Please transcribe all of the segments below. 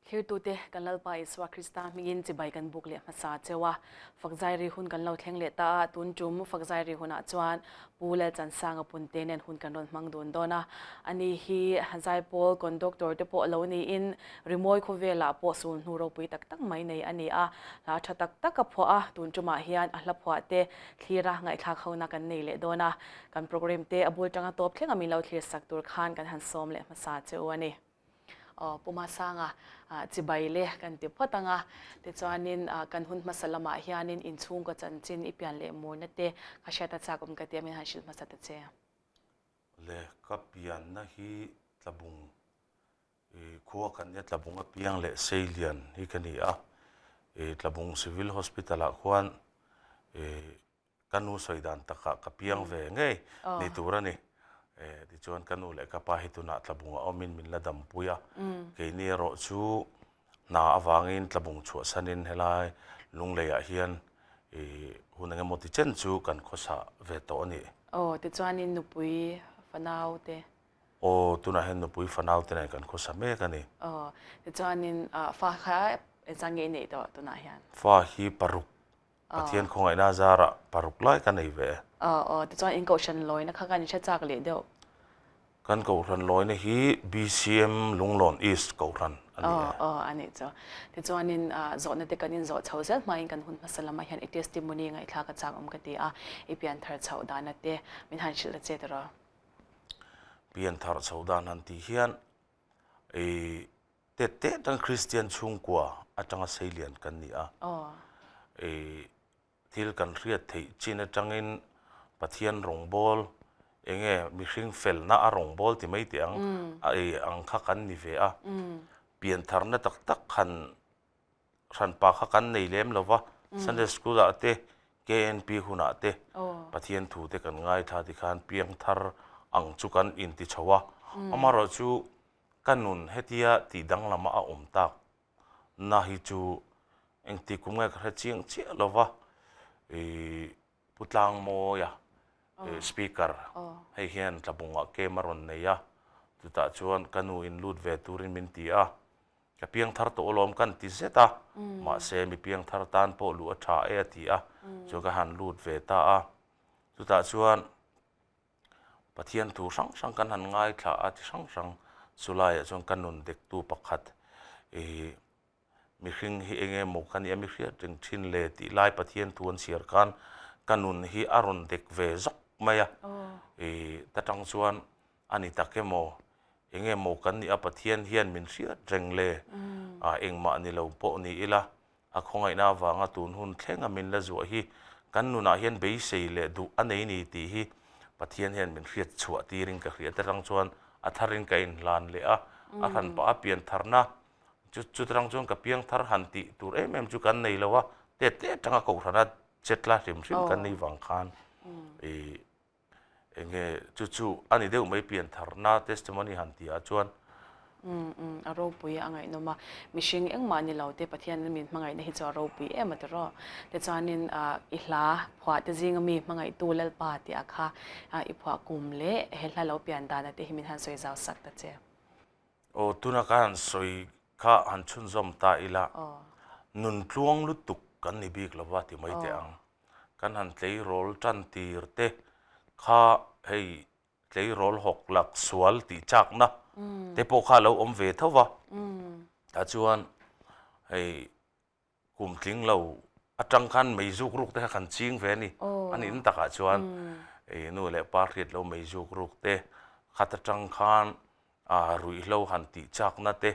Thlirtute, kan Lalpa Isua Krista hmingin chibai kan buk leh hmasa cheu a. Fakzairi hun kan lo thleng leh ta a, tun tum Fakzairi hunah chuan Pu Lalchansanga Punte nen hun kan rawn hmang dun dawn a. Ani hi Zaipawl Conductor te pawh lo niin rimawi khawvelah pawh sul hnu ropui tak tak mai nei a ni a. Hla tha tak tak a phuah a, tun tumah hian a hla phuah te thlira ngaihthlak hona kan nei leh dawn a. Kan programme te a bul tanga tawp thleng a min lo thlir sak tur khan kan han sawm leh hmasa che u a ni. Aw Pu Masanga chibai le kan ti phawt ang a, tichuanin kan hun hmasa lamah hianin inchhungkaw chanchin i pian leh murna te ka hriat a chak awm ka ti a, min han hrilh hmasa ta che. Le ka pianna hi Tlabung i khua kan nia Tlabung a piang leh Seilian hi ka ni a, i Tlabung Civil Hospital ah khuan i Ka nu sawi dan takah ka piang ve ngei ni tur a ni. Tichuan ka nu leh ka pa hi tunah Tlabung a awmin min la dampui a. Keini erawh chu hna avangin Tlabung chhuahsanin helai Lungleiah hian hun eng emaw ti chen chu kan khawsa ve tawh a ni. Aw, tichuanin nupui fanau te. Aw, tunah hian nupui fanau te nen kan khawsa mek a ni. Aw, tichuanin fa kha engzah nge i neih tawh tunah hian? Fa hi paruk Pathian khawngaihna zarah paruk lai ka nei ve e. Aw aw, tichuan in kohhran lawina kha kan inhre chak leh deuh. Kan kohhran lawina hi BCM Lunglawn East kohhran a ni e. Aw aw, a nih chu. Tichuanin zawhna te kan inzawh chho zel hmain kan hun hmasa lamah hian i testimony ngaihthlak a chak awm ka ti a, i pianthar chhoh dana te min han hrilh ta che tawh. Pianthar chhoh dan han tih hian i Tet te atang Kristian chhungkua atanga seilian kan ni a. I thil kan hriat theih chin atangin Pathian rawngbâwl eng nge mihring felna a rawngbâwl ti mai teh ang a ei ang kha kan ni ve a. Piantharna tak tak han hranpa kha kan nei lem lo va, Sunday School ah te KNP hunah te Pathian thu te kan ngaithla tikhan piangthar ang chu kan inti chho a. Amaherawhchu Ka nun hetia tih danglama a awm tak na hi chu engti kum nge ka hre chiang chiah lo va, ih Pu Tlangmawia speaker hei hian Tlabungah kem a rawn nei a, chutah chuan ka nu in lut ve turin min ti a, ka piangthar tawh alawm kan ti zet a, mahse mi piangthar tan pawh luh a tha e a ti a, chuan ka han lut ve ta a, chutah chuan Pathian thu hrang hrang kan han ngaithla a ti hrang hrang chu laiah chuan ka nun dektu pakhat ih mihring hi eng emaw ka nia mi hriat reng thin le tih lai Pathian thu an chhiar khan ka nun hi a rawn dek ve zawk mai a ih ta tang chuan a ni tak emaw eng emaw kan nih a Pathian hian min hriat reng le ah engmah ni lo pawh ni ila A khawngaihna avanga tun hun thlenga min la zuah hi kan nunah hian beisei leh duh a nei ni tih hi Pathian hian min hriat chhuah tirin ka hria. Aṭang chuan a tharin ka inhlan leh a, a hran pah a pian tharna chu chutarang chuan ka piang thar han tih tur em em chu kan nei lo a, tet te aṭanga kohhrana chetla hrim hrim kan nih vang khan ih Eng nge chu chu a ni deuh mai pian tharna testimony han tih ah chuan. Umm umm a ropui a ngaihnawm a, mihring engmah ni lo te Pathian in min hmangaihna hi chu a ropui em a tiraw. Tichuanin i hla phuah te zinga mi hmangaihtu Lalpa tih ah kha i phuah kum leh he hla lo pian dan ah te hi min han sawi zau sak ta che. Aw tuna ka han sawi kha han chhunzawm ta ila nun tluang lutuk kan ni bik lova ti mai teh ang. Kan han tleirawl tan tir te kha hei tleirawl hawk lak sual tih chakna te pawh kha a lo awm ve tho va. Tah chuan hei kum tling lo atang khan mei zuk ruk te kha kan ching ve a ni. A nihna takah chuan nu leh pa hriat lo mei zuk ruk te khat atang khan A ruihhlo han tih chakna te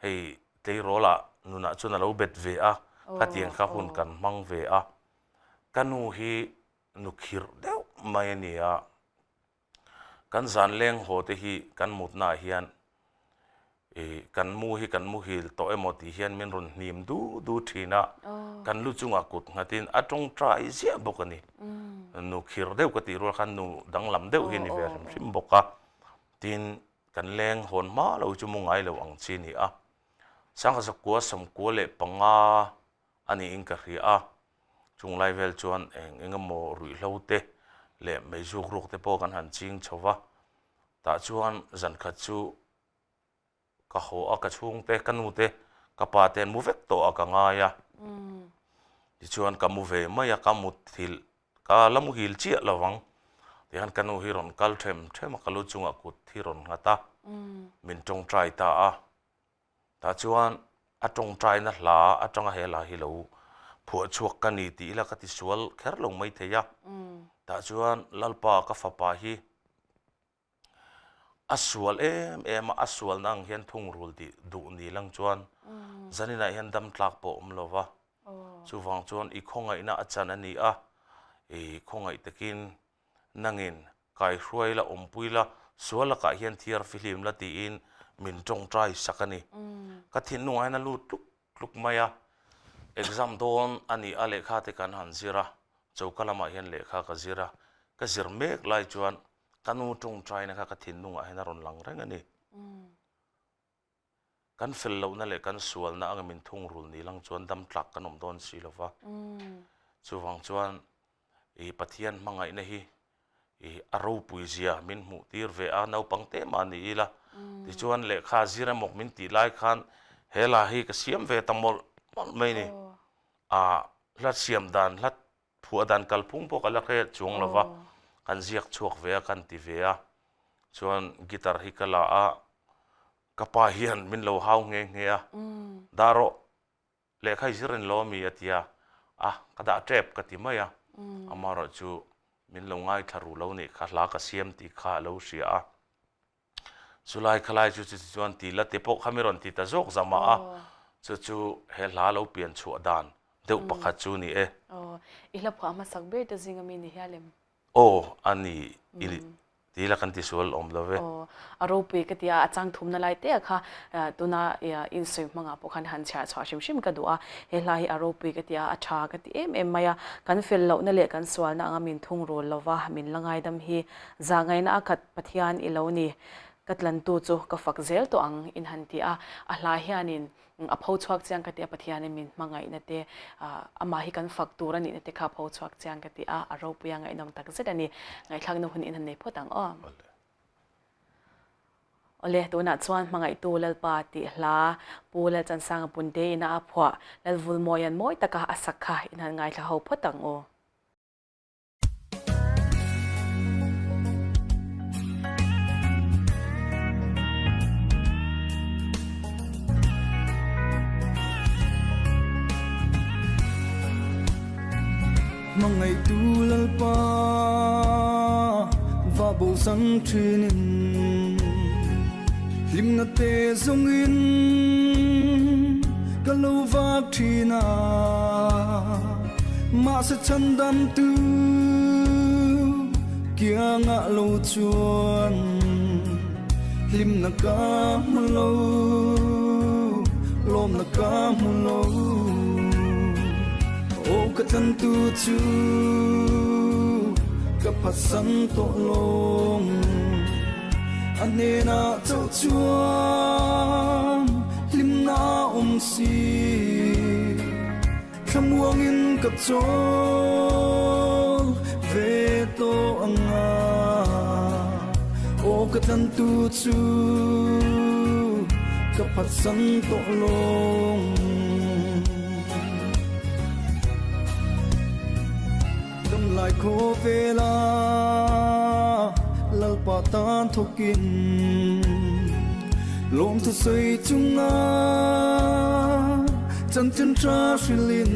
hei tleirawlah nunah chuan a lo bet ve a, khatiang kha hun kan hmang ve a. Ka nu hi nu khirh deuh mai a ni a, kan zan leng haw te hi kan mutnaah hian ih kan mu hi kan muhil tawh emaw tih hian min rawn hnim du du thin a, kan lu chungah kut nghatin a tawngtai ziah bawk a ni. Nu khirh deuh ka tih rual khan nu danglam deuh hi a ni ve hrim hrim bawk a. Tin, kan leng hawn hma lo chu mu ngai lo ang chi a ni a. Sangha zakua sawmkua leh panga a niin ka hria a, chung lai vel chuan eng eng emaw ruihhlo te leh meizuk ruk te pawh kan han ching chho va, tah chuan zan khat chu ka haw a, ka chhungte, ka nute Ka pa te an mu vek tawh a ka ngai a. Tichuan ka mu ve mai a, ka muthilh ka la muhil chiah lo ang. Tihian ka nu hi rawn kal them them a, ka lu chungah kut hi rawn nghat a, min tawngtai ta a. Tah chuan a tawngtaina hla atanga he hla hi lo phuah chhuak ka ni tih ila ka ti sual kher lo mai thei a. Tah chuan Lalpa ka fapa hi a sual em em a, a sualna ang hian thungrul tih duh ni lang chuan zaninah hian dam tlak pawh awm lo va. Chuvang chuan i khawngaihna a chan a ni a, i khawngaih takin nangin kaihruai la, awmpui la, sual lakah hian thiar fihlim la tiin min tawngtai sak a ni. Ka thinlungah hian a lut tluk tluk mai a, exam dawn a ni a, lehkha te kan han zir a, choka lamah hian lehkha ka zir a, ka zir mek lai chuan ka nu tawngtaina kha ka thinlungah hian a rawn lang reng a ni. Kan fel lohna leh kan sualna anga min thungrul ni lang chuan dam tlak kan awm dawn si lo va. Chuvang chuan i Pathian hmangaihna hi i a ropui zia min hmuh tir ve a, naupang te mah ni ila. Tichuan lehkha zir emaw min tih lai khan he la hi ka siam ve ta mawlh mawlh mai ni. A hla siam dan hla Phuah dan kalphung pawh ka la hre chuang lo va, kan ziak chhuak ve a, kan ti ve a. Chuan guitar hi ka la a, ka pa hian min lo hau nghe nghe a, Dah rawh, lehkha i zir in lo ami? a ti a, a ka dah tep ka ti mai a, amaherawhchu min lo ngaithla ru lo nih kha hla ka siam tih kha a lo hria a. Chulai khalai chu chuti chuan ti la te pawh kha mi rawn ti ta zawk zah mah a, chu chu he hla lo pian chhuah dan deuh pakhat chu ni e. Aw, i hla phuah hmasak ber te zinga mi ni hial em? Aw, a ni i ti la kan ti sual awm lo ve. Aw, a ropui ka ti a, a chang thumna lai te kha tuna insawi hmangah pawh khan han chhiar chhuah hrim hrim ka duh a, he hla hi a ropui ka ti a, a tha ka ti em em mai a, kan fel lohna leh kan sualna anga min thungrul lova min la ngaidam hi zahngaihna a khat Pathian i lo ni, ka tlantu chu ka fak zel tawh ang in han ti a, a hla hianin a pho chhuak chiang ka ti a, Pathianin min hmangaihna te, amah hi kan fak tur a nihna te kha a pho chhuak chiang ka ti a, a ropui a ngaihnawm tak zet a ni. Ngaihthlakna hun in han nei phawt ang aw. Awle, tunah chuan Hmangaihtu Lalpa tih hla Pu Lalchansanga Punte ina a phuah Lalvulmawia'n mawi taka a sak kha in han ngaithla ho phawt ang u. Hmangaihtu Lalpa va bo sang thinin hlimna te zawngin ka lo vak thin a. Mahse chhandamtu kiangah lo chuan hlimna ka hmu lo, lawmna ka hmu lo. Aw ka tlantu chu ka phatsan tawh lawng, a hnenah chauh chuan hlimna awm si. Thlamuangin ka chawl ve tawh ang a, aw ka tlantu chu ka phatsan tawh lawng. Damlai khawvela Lalpa tan thawkin lawmthu sawi chunga chanchin tha hrilhin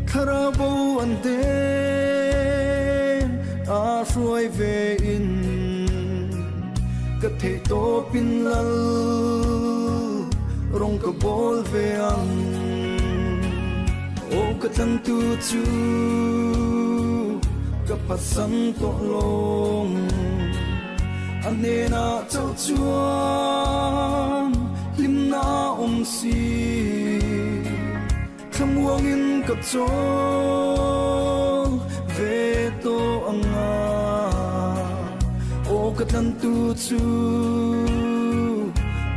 thlarau bo an den a hruai ve in ka theih tawpin Lal rawng ka bawl ve ang. Aw ka tlantu chu ka phatsan tawh lawng, a hnenah chauh chuan hlimna a awm si. Thlamuangin ka chawl ve tawh ang a, aw ka tlantu chu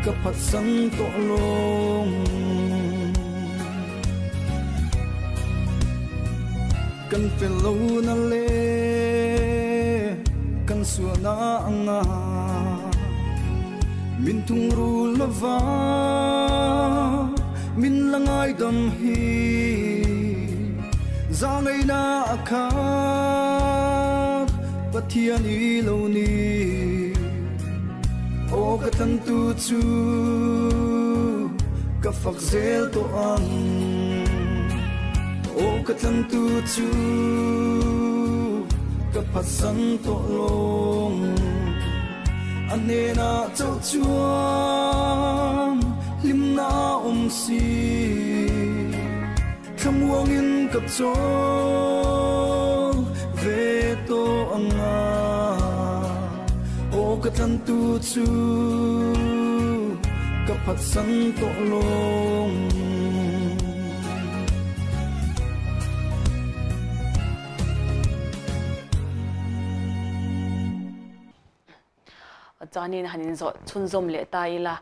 ka phatsan tawh lawng. Kan fel lo na le kan sualna anga. Min thungrul lova min la ngaidam hi Zahngaihna a khat Pathian i lo ni Aw ka tlantu chu ka fak zel tawh ang Aw ka tlantu chu ka phatsan tawh lawng A hnenah chauh chuan hlimna a awm si Thlamuangin ka chawl ve tawh ang a Aw ka tlantu chu ka phatsan tawh lawng. Chuanin han inzawh chhunzawm leh ta ila,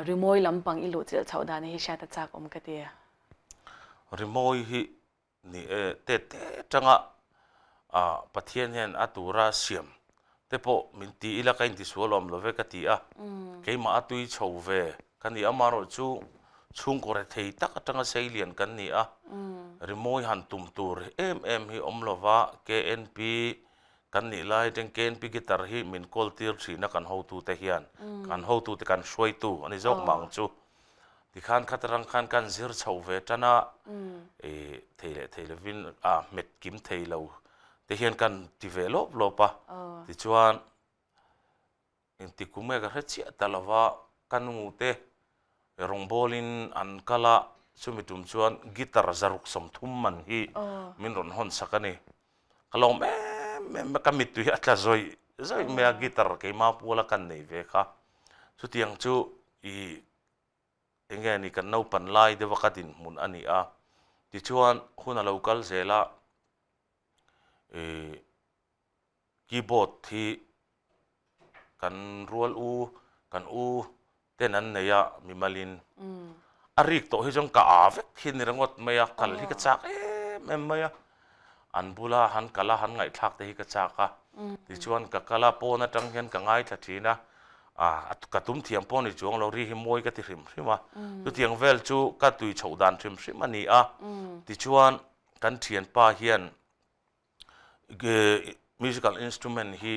rimawi lampang i luhchilh chhoh dan hi hriat a chak awm ka ti. Rimawi hi ni e, tet te atanga Pathian hian a tura siam te pawh min ti ila ka intisual awm lo ve ka ti a, keimah a tui chho ve ka ni a, amaherawhchu chhungkaw rethei tak atanga sei lian kan ni a, rimawi han tum tur em em hi awm lova KNP Kan nih lai atang KNP guitar hi min kawl tir thin a kan hotute hian kan hotute kan hruaitu a ni zawk mah ang chu. Tikhan khatarang khan kan zir chho ve tan a, ih thei leh thei lovin a hmet kim thei lo te hian kan ti ve lawp lawp a. Tichuan Engti kum nge ka hre chiah ta lo va, ka nu te rawngbawlin an kal a, chumi tum chuan guitar zaruk 30 man hi min rawn hawn sak a ni. Ka lawm em em a, ka mittui hi a tla zawih zawih mai a, guitar keima puala kan nei ve kha. Chutiang chu ih enge ni kan naupan lai deuha ka dinhmun a ni a, tichuan hun a lo kal zel a, ih Keyboard hi kan rual u, kan u ten an nei a mimalin a rik tawh hi chuan ka aa vek hi ni ringawt mai a, kal hi ka chak em em mai a, an bula han kal a han ngaihthlak te hi ka chak a, tichuan ka kal a pawn atang hian ka ngaithla thin a, ah ka tum thiam pawh ni chuang lo ri hi mawi ka ti hrim hrim a, chutiang vel chu ka tui chhoh dan hrim hrim a ni a, tichuan kan thianpa hian Musical instrument hi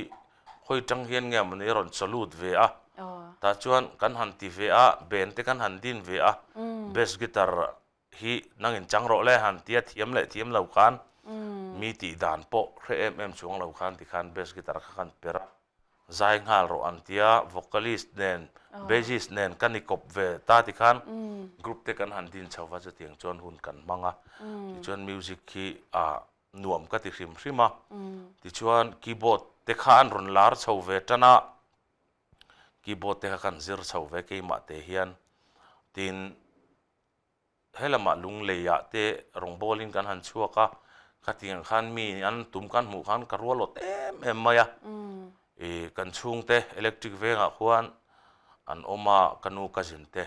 hawi tang hian nge mawni a rawn chaw lut ve a, tah chuan kan han ti ve a, band te kan han din ve a, bass guitar hi nang in chang rawh le han tia thiam leh thiam lo khan mi tih dan pawh hre em em chuang lo khan tikhan bass guitar kha kan per a, zai nghal rawh an tia, vocalist nen bassist nen ka ni kawp ve ta tikhan group te kan han din chho va chutiang chuan hun kan hmang a, tichuan music hi ah nuam ka ti hrim hrim a, tichuan keyboard te kha an rawn lar chho ve tan a, keyboard te kha kan zir chho ve keimah te hian, tin helamah lungleiah te rawngbawlin kan han chhuak a, khatiang khan mi an tum kan hmuh khan ka rual awt em em mai a, ih kan chhungte electric vengah khuan an awm a, ka nu cousin te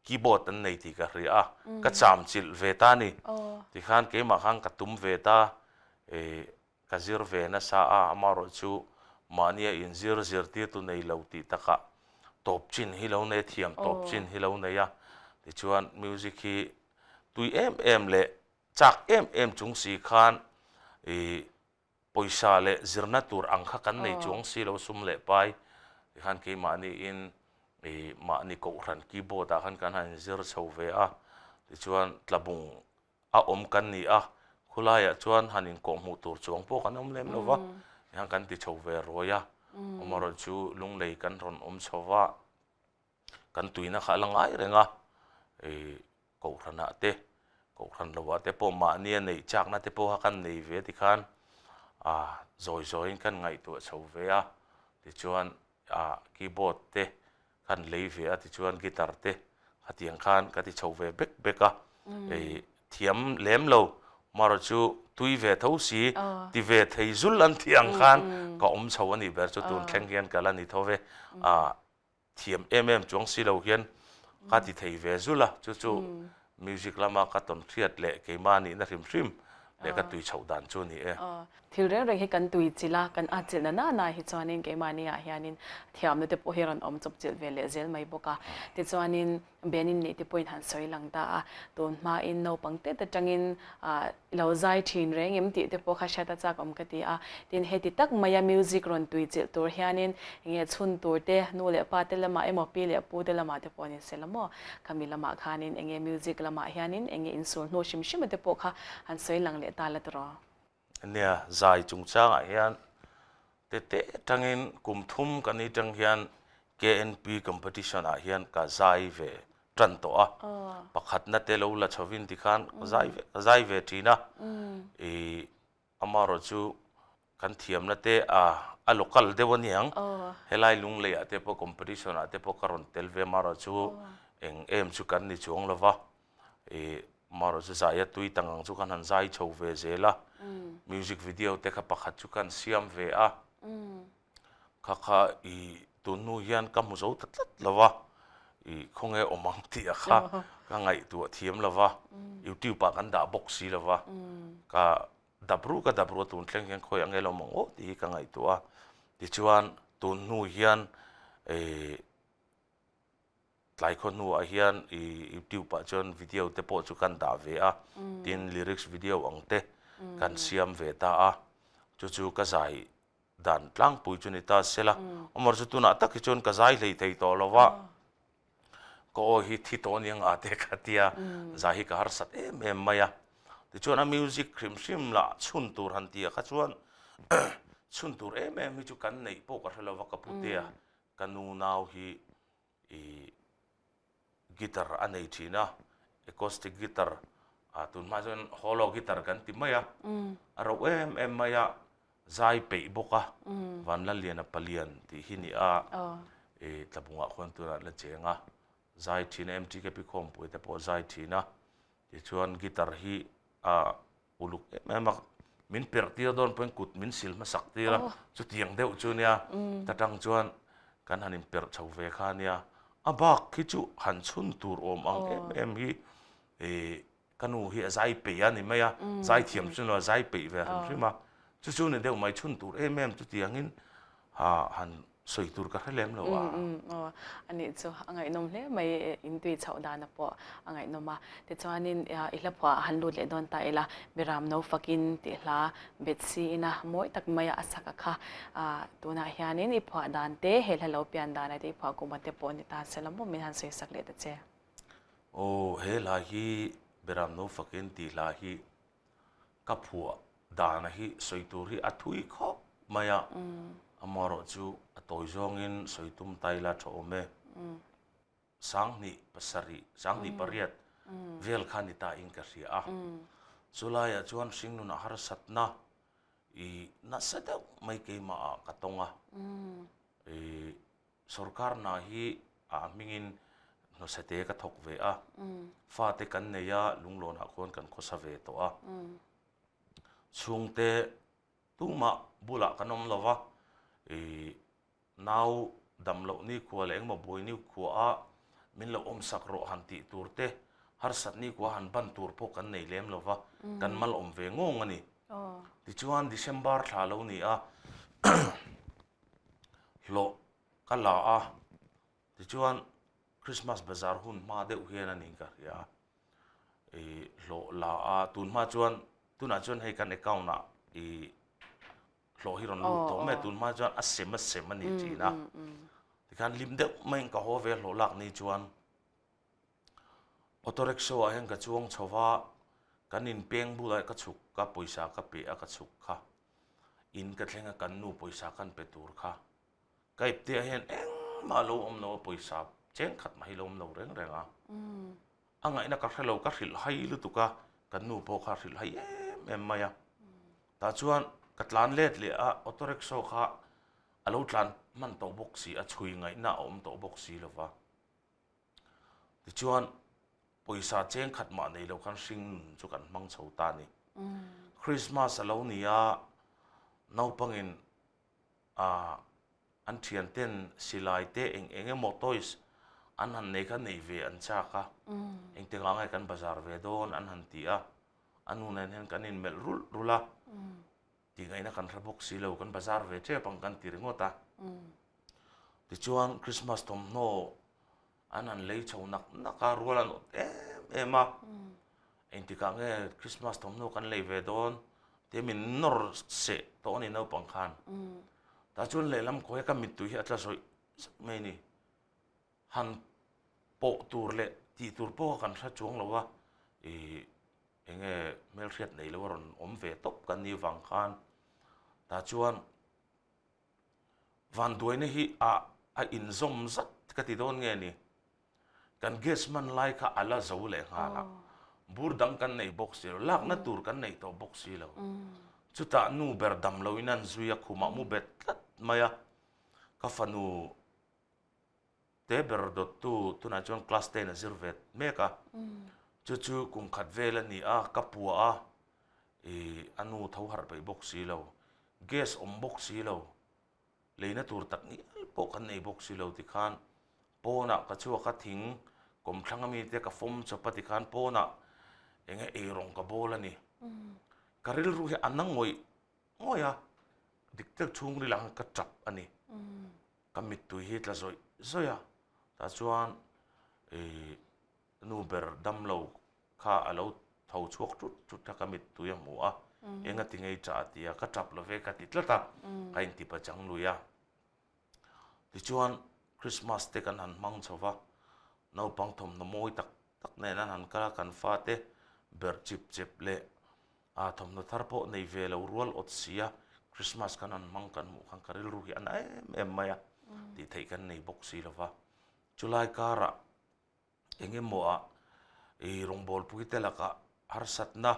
Keyboard an nei tih ka hria a, ka cham chilh ve ta a ni. Tikhan keimah khan ka tum ve ta, ih ka zir ve nasa a, amaherawh chu mahnia inzir zirtirtu nei lo tih takah tawp chin hi lo nei a, thiam tawp chin hi lo nei a. Tichuan music hi tui em em leh chak em em chung si khan ih Pawisa leh zirna tur ang kha kan nei chuang si lo sum leh pai tikhan keimahniin ih mahni kohhran keyboard ah khan kan han inzir chho ve a, tichuan tlabung a awm kan ni a, khulaiah chuan han inkawhhmuh tur chuang pawh kan awm lem lo va, tikhan kan ti chho ve ruai a, amaherawhchu lunglei kan rawn awm chho va. Kan tuina kha a la ngai reng a, ih kohhranah te, kohhran lovah te pawh mahnia neih chakna te pawh kha kan nei ve tikhan ah zawi zawiin kan ngaihtuah chho ve a, tichuan ah keyboard te kan lei ve a, tichuan guitar te khatiang khan ka ti chho ve bek bek a, ih thiam lem lo marawh chu tui ve tho si, ti ve thei zul an tih ang khan ka awm chho a nih ber chu tun thleng hian ka la ni tho ve, ah thiam em em chuang si lo hian ka ti thei ve zul a, chu chu music lama ka tawn hriat leh keimah nihna hrim hrim. Lehkha tui chhoh dan chu a ni e. Thil reng reng hi kan tui chilh a, kan at chilh na na na hi chuanin keimahni ah hianin thiamna te pawh hi rawn awm chawp chilh ve leh zel mai bawk a. Tichuanin Benin nih te pawhin han sawi lang ta a, tun hmain naupang tet atangin i lo zai thin reng em tih te pawh kha hriat a chak awm ka ti a. Tin, heti tak maia music rawn tui chilh tur hianin enge chhun tur te, nu leh pa te lamah emaw pi leh pu te lamah te pawh ni se la maw? Khami lamah khanin enge music lamah hianin enge insul hnu hrim hrim te pawh kha han sawi lang leh ta la tawh. Nia, zai chungchangah hian tete atangin kum thum ka ni tang hian KNP competition ah hian ka zai ve tan tawh a, pakhatna te lo la chhovin tikhan ka zai ve ka zai ve thin a, ih amaherawh chu kan thiamna te a a local deuh a niang, helai Lungleiah te pawh competition ah te pawh ka rawn tel ve amaherawh chu eng em chu kan ni chuang lova, ih marawh chu zaia tui tang ang chu khan han zai chho ve zel a, music video te kha pakhat chu khan siam ve a, kha kha ih tun hnu hian ka hmu zo ta tlat lo va, ih khawnge awm ang tih a kha ka ngaihtuah thiam lo va, youtube ah kan dah bawk si lo va, ka dap ru ka dap ru a tun thleng hian khawi ang nge lo awm ang aw tih hi ka ngaihtuah a, tichuan tun hnu hian ih Tlai khaw hnuah hian i youtube ah chuan video te pawh chu kan dah ve a, tin lyrics video ang te kan siam ve ta a, chu chu ka zai dan tlangpui chu ni ta sela, awmawr chu tunah tak hi chuan ka zai hlei thei tawh lo va, ka aw hi thi tawh aniang a te ka tia, zai hi ka harsat em em mai a, tichuan a music hrim hrim lah chhun tur han tih ah kha chuan chhun tur em em hi chu kan neih pawh ka hre lo va ka putea ka nu nau hi i guitar a nei thin a, acoustic guitar ah tun hma chuan hollow guitar kan ti mai a, a rauh em em mai a, zai peih bawk a, Vanlalliana Palian tih hi ni a, i Tlabungah khuan tunah la cheng a, zai thin a, MTKP khawmpui te pawh zai thin a, tichuan guitar hi a uluk em em a, min perh tir dawn pawhin kut min sil hmasak tir a, chutiang deuh chu nia, ta tang chuan kan han inperh chho ve kha nia, a bak khi chu han chhun tur awm ang em em hi ih ka nu hi a zai peih a ni mai a, zai thiam chu ni lo a zai peih ve hrim hrim a, chu chu ni deuh mai chhun tur em em chutiangin ha han sawi tur ka hre lem lo a. Aw, a nih chu a ngaihnawm hle mai, in tui chhoh dana pawh a ngaihnawm a. Tichuanin i hla phuah han lut leh dawn ta ila, Biram no fakin tih hla bet siin a mawi tak maia a sak a kha. Tunah hianin i phuah dan te, he hla lo pian dana te i phuah kuma te pawh ni ta se la maw min han sawi sak leh ta che. Aw, he hla hi Biram no fakin tih hla hi Ka phuah dana hi sawi tur hi a thui khawp mai a, amaherawh chu a tawi zawngin sawi tum ta ila tha awm e. 2006, 2008 vel kha ni ta in ka hria a. Chulaiah chuan hringnun a harsatna i nasa deuh mai keimah ah ka tawng a. I Sorkar hna hi a hmingin hnawsete ka thawk ve a, fate kan nei a, lunglawnah khuan kan khawsa ve tawh a. Chhungte tumah bulah kan awm lo va, ih nau dam loh nikhua leh engemaw buai nikhuaah min lo awmsak rawh han tih tur te, harsat nikhua han ban tur pawh kan nei lem lo va, kan mal awm ve ngawng a ni. Tichuan December thla lo ni a. hlawh ka la a, tichuan Christmas bazar hun hma deuh hian a nih ka hria a, ih hlawh la a, tun hma chuan tunah chuan hei kan account ah ih hlawh hi rawn lut tawh mai a, tun hma chuan a sem a sem a ni thin a, tikhan hlim deuh maiin ka haw ve a hlawh lak ni chuan auto rickshaw ah hian ka chuang chho va, kan inpeng bulah ka chhuk ka pawisa ka pe a ka chhuk kha. In ka thleng a kan nu pawisa kan pe tur kha ka ipte ah hian engmah lo awm lo a pawisa cheng khat mah hi lo awm lo reng reng a, a ngaihna ka hre lo ka hrilh hai lutuk a kan nu pawh kha hrilh hai em em mai a, tah chuan ka tlan let leh a auto rickshaw kha a lo tlan hman tawh bawk si a chhui ngaihna a awm tawh bawk si lo va. Tichuan, pawisa cheng khat mah nei lo khan hring nun chu kan hmang chho ta a ni. Christmas a lo ni a, naupangin an thianten silai te eng eng emaw toys an han nei kha nei ve an chak a, engtikah nge kan bazar ve dawn an han ti a. A nu nen hian kan inmelh rulh rulh a, tihngaihna kan hre bawk si lo, kan bazar ve tep ang kan ti ringawt a. Tichuan Christmas thawmhnaw an han lei chho nak nak a, rual an awt em em a, engtikah nge Christmas thawmhnaw kan lei ve dawn tia min nawr seh tawh a ni naupang khan. Tah chuan lehlam khawi a ka mittui hi a tla zawih zawih mai a ni. Han pawh tur leh tih tur pawh kha kan hre chuang lo a, ih eng nge hmelhriat nei lo a rawn awm ve tawp kan nih vang khan tah chuan vanduaina hi a a inzawm zat ka ti dawn nge ni, kan gas hman lai kha a la zo leh nghal a, bur dang kan nei bawk si lo, lakna tur kan nei tawh bawk si lo, chutah nu ber dam loin an zui a, khumah mu bet tlat mai a, ka fanu. Te ber dawttu tunah chuan class ten a zir ve mek a, chu chu kum khat vel a ni a, ka puah a, ih a nu tho harh peih bawk si lo, gas awm bawk si lo, leina tur tak ngial pawh kan nei bawk si lo tikhan pawnah ka chhuak a, thing kawmthlang ami te ka fawm chawp a tikhan pawnah eng nge eirawng ka bawl a ni. Ka rilru hi a na ngawih ngawih a, dik tak chhungril ah khan ka tap a ni. Ka mittui hi tla zawih zawih a, tah chuan ih nu ber damlo kha a lo tho chhuak tut tut a, ka mittui a hmu a, eng a ti ngei tah a ti a, ka tap lo ve ka ti tlat a, ka inti pachang lui a. Tichuan Christmas te kan han hmang chho va, naupang thawmhnaw mawi tak tak nen an han kal a, kan fate berh chip chep leh A thawmhnaw thar pawh nei ve lo rual awt si a, Christmas kan han hmang kan hmuh khan ka rilru hi a na em em mai a, tih theih kan nei bawk si lo va. Chulai karah eng emaw ah ih rawngbawlpui te lakah harsatna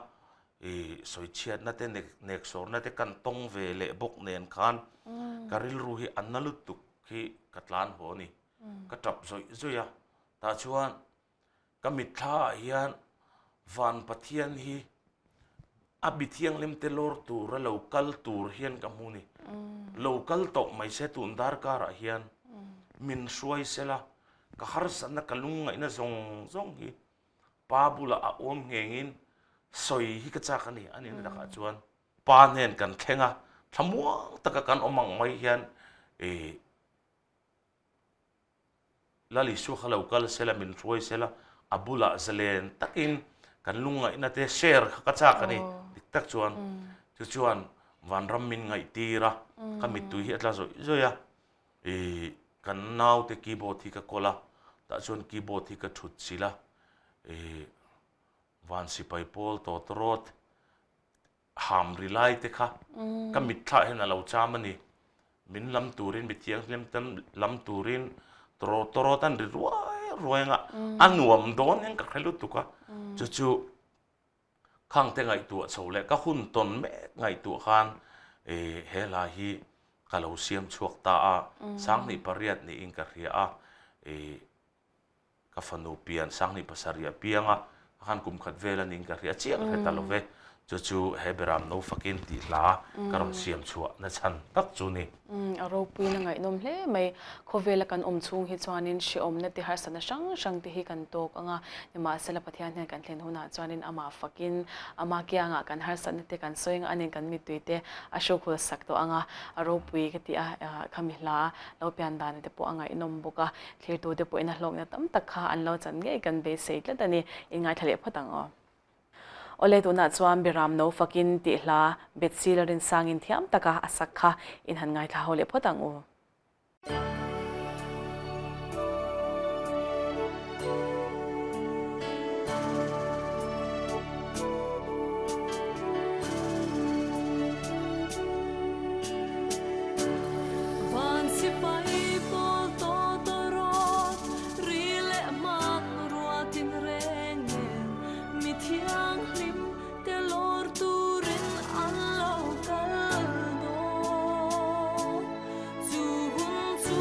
ih sawichhiatna te nek sawrna te kan tawng ve leh bawk nen khan ka rilru hi a na lutuk hi ka tlan haw a ni. Ka tap zawih zawih a, tah chuan Ka mitthla ah hian Van Pathian hi a mi thianghlim te lawr tura lo kal tur hian ka hmu ni. Lo kal tawh mai se tun darkar ah hian min hruai sela ka harsatna ka lungngaihna zawng zawng hi pa bulah a awm nghengin sawi hi ka chak a ni a nihna takah chuan pa hnen kan thleng a thlamuang taka kan awm ang mai hian ih Lal Isua kha lo kal sela, min hruai sela, a bulah zalen takin kan lungngaihna te share kha ka chak a ni. Dik tak chuan chu chuan vanram min ngaihtir a, ka mittui hi a tla zawih zawih a. Ih kan naute keyboard hi ka kawl a, tah chuan keyboard hi ka thut chilh a, ih van sipai pawl tawtawrawt ham ri lai te kha ka mitthlah hian a lo cham a ni. Min lam turin, mi thianghlim te lam turin tawraw tawraw te an ri ruai ruai anga a nuam dawn hian ka hre lutuk a. Chu chu khang te ngaihtuah chho leh ka hun tawn mek ngaihtuah khan ih he hla hi ka lo siam chhuak ta a, 28 niin ka hria a ih Ka fanu pian 27 a piang a, a khan kum khat vel a ning ka hria chiah ka hre ta lo ve. Chu chu he Beram no fakin tih hla ka rawn siam chhuah na chhan tak chu ni. A ropuiin a ngaihnawm hle mai. Khawvela kan awm chhung hi chuanin hrehawmna te harsatna hrang hrang te hi kan tawk ang a, nimahsela Pathian hian kan thlen hunah chuanin amah fakin ama kiangah kan harsatna te kan sawi ang a, anin kan mittui te a hrukhul sak tawh ang a, a ropui ka ti a, khami hla lo pian dan te pawh a ngaihnawm bawk a. Thirtute pawhin a hlawkna tam tak kha an lo chan ngei kan beisei tlat a ni. Inngaithla leh phawt ang aw. Awle tunah chuan Biram no fakin tih hla Betsy Lalrinsangin thiam taka a sak kha in han ngaithla ho leh phawt ang u. Van sipai pawl tawtawrawt ri leh hmanrua tinreng nen mi thianghlim te lawr turin an lo kal dawn. Chu hun chu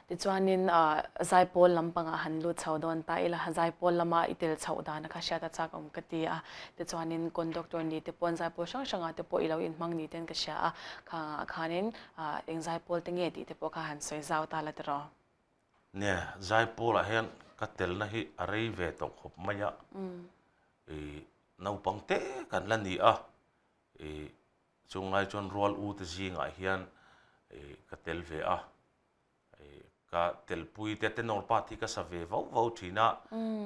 Tichuanin zaipawl lampangah han lut chho dawn ta ila, zaipawl lama i tel chhoh dan kha hriat a chak awm ka ti a. Tichuanin conductor ni te pawn zaipawl hrang hrangah te pawh i lo inhmang ni ten ka hria a, khangah khanin eng zaipawl te nge tih te pawh kha han sawi zau ta la tiraw. Nia, zaipawlah hian ka telna hi a rei ve tawh khawp mai a, i naupang te kan la ni a, i chunglai chuan rual u te zingah hian i ka tel ve a, i ka telpui te tenor part hi ka sa ve vauh vauh thin a,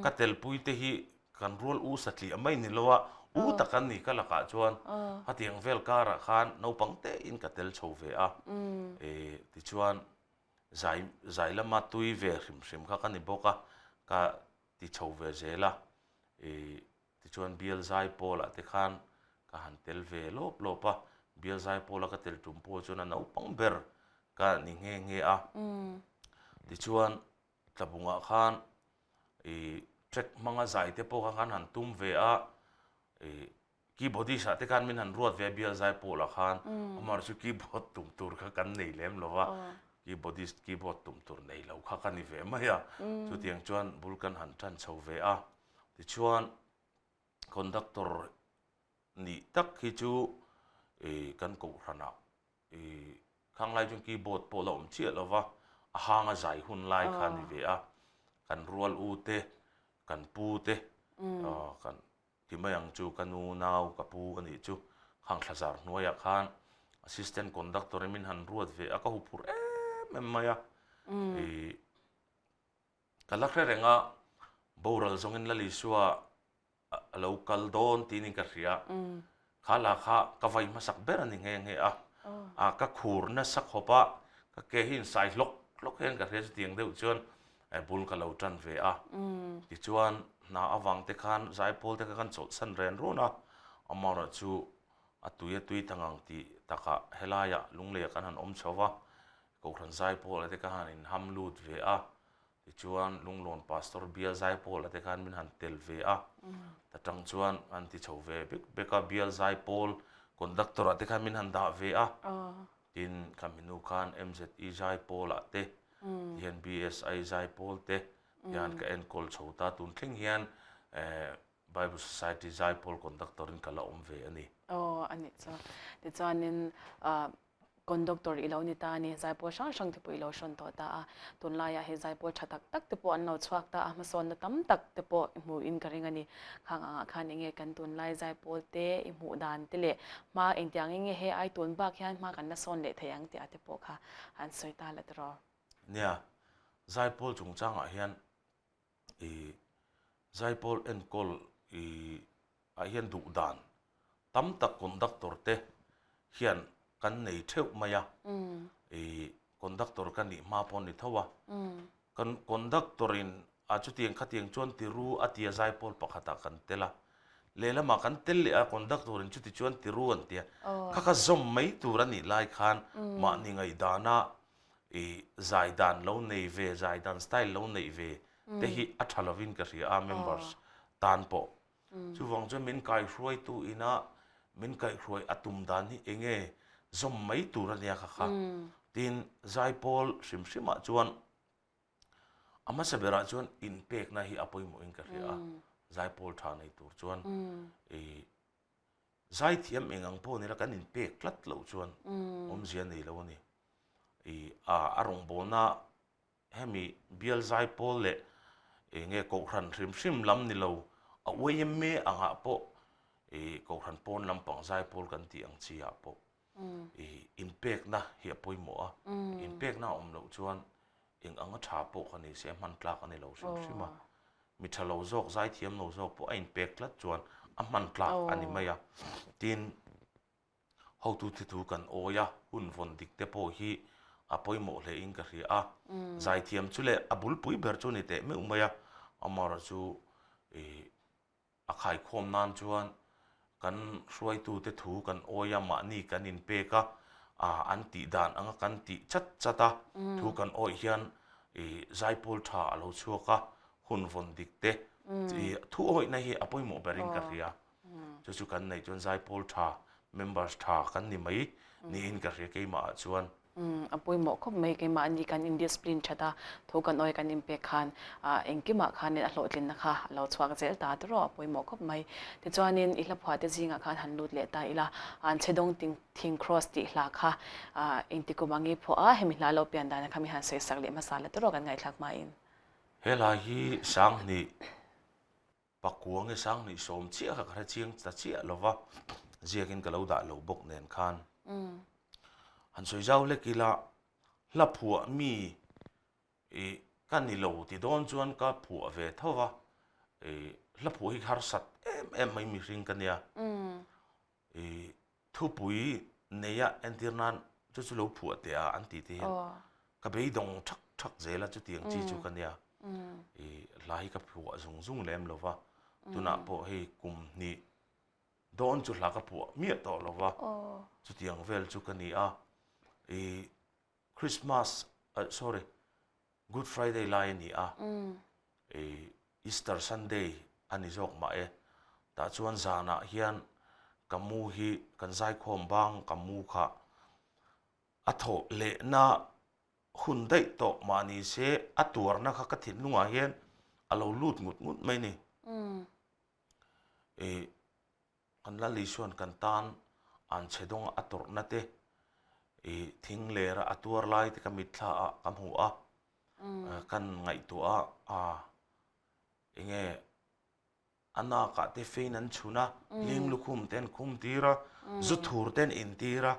ka telpui te hi kan rual u satliah mai ni lo a, u tak an ni ka lakah chuan hetiang vel karah khan naupang te in ka tel chho ve a, i tichuan Zai zai lama tui ve hrim hrim kha ka ni bawk a, ka ti chho ve zel a, ih tichuan bial zai pawlah te khan ka han tel ve lawp lawp a, bial zai pawla ka tel tum pawh chuan a naupang ber ka ni nghe nghe a, tichuan tlabungah khan ih track hmanga zai te pawh kha kan han tum ve a, ih Keyboardist ah te khan min han ruat ve a bial zai pawlah khan amaherawh chu keyboard tum tur kha kan nei lem lo va, keyboardist keyboard tum tur nei lo kha ka ni ve mai a, chutiang chuan bul kan han tan chho ve a, tichuan conductor nih tak hi chu ih kan kohhranah ih khang lai chuan keyboard pawh la awm chiah lo va, a hang a zai hun lai kha a ni ve a, kan rual u te kan pu te kan Ti mai ang chu ka nu nau ka pu a nih chu khang thlazar hnuaiah khan assistant conductor in min han ruat ve a ka huphurh em em mai a ih ka la hre reng a boral zawngin Lalisua a lo kal dawn tiin in ka hria Kha la kha ka vai hmasak ber a ni nghe nghe a, a ka khur nasa khawp a, ka ke hi insai hlawk hlawk hian ka hria chutiang deuh chuan bul ka lo tan ve a. Tichuan hna avang te khan zaipawl te kha kan chawlhsan ren run a, amaherawh chu a tui a tui ta ngang tih takah helaiah Lungleiah kan han awm chho va, Kohhran zaipawlah te kha han inham lut ve a, Tichuan Lunglawn Pastor bial zaipawl te khan min han tel ve a, ta tang chuan an ti chho ve bek bek a, bial zaipawl conductor ah te khan min han dah ve a, tin khami hnu khan MZE zaipawl ah te tihian BSI zaipawl te hian ka enkawl chho ta, tun thleng hian Bible Society zaipawl conductor in ka la awm ve a ni. Aw a nih chu. Tichuanin Conductor i lo ni ta a ni, zaipawl hrang hrang te pawh i lo hrawn tawh ta a, tunlaiah hei zaipawl tha tak tak te pawh an lo chhuak ta a, hmasawnna tam tak te pawh i hmuhin ka ring a ni. Khang angah khan enge kan tunlai zaipawl te i hmuh dan te leh hma engtiang enge he ai tun bak hian hma kan la sawn leh thei ang tih ah te pawh kha an sawi ta la tiraw. Nia, zaipawl chungchangah hian i zaipawl enkawl i ah hian duh dan tam tak conductor te hian kan nei theuh mai a, i conductor ka nih hma pawh a ni tho a, kan conductor in a chutiang khatiang chuan ti ru a tia zaipawl pakhatah kan tel a, lehlamah kan tel leh a conductor in chuti chuan ti ru an tia, kha kha zawm mai tur a nih lai khan mahni ngaihdana I zai dan lo nei ve, zai dan style lo neih ve te hi a tha lovin ka hria a members tan pawh. Chuvang chuan min kaihruaitu ina min kaihhruai a tum dan hi eng nge zawm mai tur a nia kha kha. Tin, zaipawl hrim hrimah chuan a hmasa berah chuan inpekna hi a pawimawhin ka hria a, zaipawl tha nei tur chuan i Zaithiam eng ang pawh nila kan inpek tlat loh chuan awmzia nei lo a ni. I a a rawngbawlna hemi bial zaipawl leh eng nge kohhran hrim hrim lam ni lo a yma angah pawh i kohhran pawn lampang zaipawl kan tih ang chi ah pawh i inpekna hi a pawimawh a. Inpekna a awm loh chuan eng anga tha pawh kha ni se hman tlak a ni lo hrim hrim a. Mi tha lo zawk, zaithiam lo zawk pawh a inpek tlat chuan a hman tlak a ni mai a. Tin, hotu thi thu kan awi a, hun vawn dik te pawh hi a pawimawh hle in ka hria a. Zaithiam chu leh a bulpui ber chu ni teh meuh mai a, amaherawh chu ih A khaikhawm nan chuan kan hruaitute thu kan awi a, mahni kan inpek a, an tih dan anga kan tih chat chat a, thu kan awih hian zaipawl tha a lo chhuak a, hun vawn dik te, thu awihna hi a pawimawh berin ka hria. Chu chu kan neih chuan zaipawl tha, members tha kan ni mai niin ka hria keimahah chuan. Umm a pawimawh khawp mai keimahni kan indiscipline that a, thu kan awi kan inpek khan engkimah khanin a hlawhtlinna kha a lo chhuak zel ta tawh a pawimawh khawp mai. Tichuanin i hlaphuah te zingah khan han lut leh ta ila, an chhe dawng ting thing cross tih hla kha engti kum ang i phuah a, hemi hla lo pian dana kha mi han sawi sak leh hmasa la tawh kan ngaihthlak hmain. He hla hi Sanghnih Pakua nge Sanghnih sawm chiah kha ka hre chiang ta chiah lo va, ziakin ka lo dah lo bawk nen khan han sawi zau hlek ila, hla phuah mi ih ka ni lo ti dawn chuan ka phuah ve tho va, ih hla phuah hi harsat em em mai mihring ka nia, ih thupui neia entir nan chu chu lo phuah teh a an tih te hian ka beidawng thak thak zel a chutiang chi chu ka nia, ih hla hi ka phuah zung zung lem lo va, tunah pawh hei kum hnih dawn chu hla ka phuah miah tawh lo va, chutiang vel chu ka ni a, ih Christmas sorry Good Friday lai a ni a, Easter Sunday a ni zawk mah e, tah chuan zanah hian ka mu hi kan zaikhawm bang ka mu kha a thawh lehna hun daih tawh mah ni se a tuarna kha ka thinlungah hian a lo lut ngut ngut mai a ni. Kan Lal Isua'n kan tan an chhe dawnga a tawrhna te, i thing lera a tuar lai te ka mitthla ah ka hmu a, kan ngaihtuah a, enge a nakah te fein an chhun a, hling lukhum te an khum tir a, zu thur te an intir a,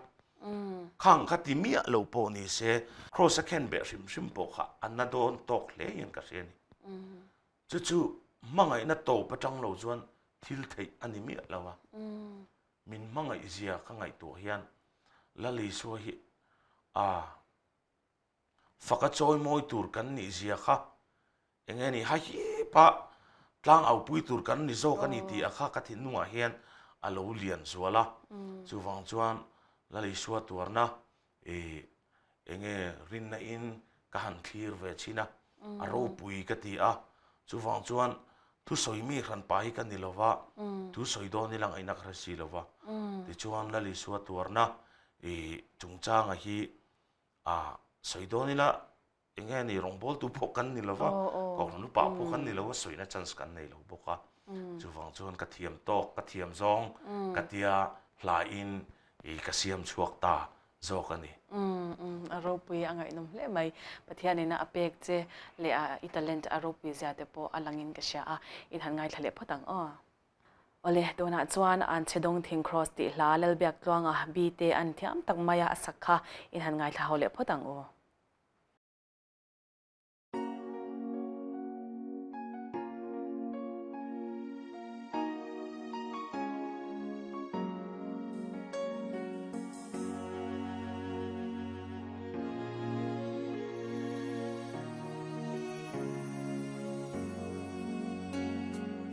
khang kha ti miah lo pawh ni se, Kraws a khen beh hrim hrim pawh kha a na dawn tawk hle hian ka hria a ni. Chu chu hmangaihna tawp atang lo chuan thil theih a ni miah lo a. Min hmangaih zia ka ngaihtuah hian Lal Isua hi a faka chawi mawi tur kan nih zia kha eng nge ni hahipa tlang aupui tur kan ni zawk a ni tih a kha ka thinlungah hian a lo lian zual a. Chuvang chuan Lal Isua tuarna I enge rinna in ka han thlir ve chin a, a ropui ka ti a, chuvang chuan thusawi mi hranpa hi ka ni lova, thusawi dawn ila ngaihna ka hre si lova, tichuan Lal Isua tuarna i chungchanga hi a sawi dawn ila Eng nge ni rawngbawltu pawh kan ni lova, kohhran upa pawh kan ni lova, sawina chance kan nei lo bawk a. Chuvang chuan ka thiam tawk, ka thiam zawng ka tia hlain i ka siam chhuak ta zawk a ni. A ropui a ngaihnawm hle mai. Pathianin a pek che leh a i talent a ropui zia te pawh a langin ka hria a, in han ngaithla leh phawt ang aw. Awle, tunah chuan an chhe dawng thing Kraws tih hla Lalbiak Tluanga bi te an thiam tak maia a sak kha in han ngaithla ho leh phawt ang u.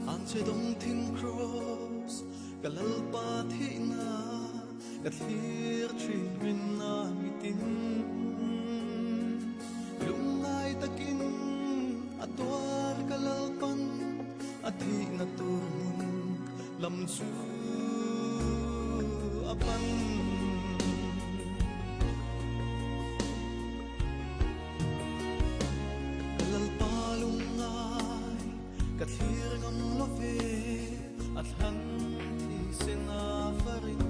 An che dawng thing Kraws ka Lalpa thihna Ka thlir thin rinna mitin Lungngai takin a tuar ka lalpan A thihna tur hmun lam chu a pan Ka lalpa lungngai ka thlir ngam lo ve A thlang thisen a farin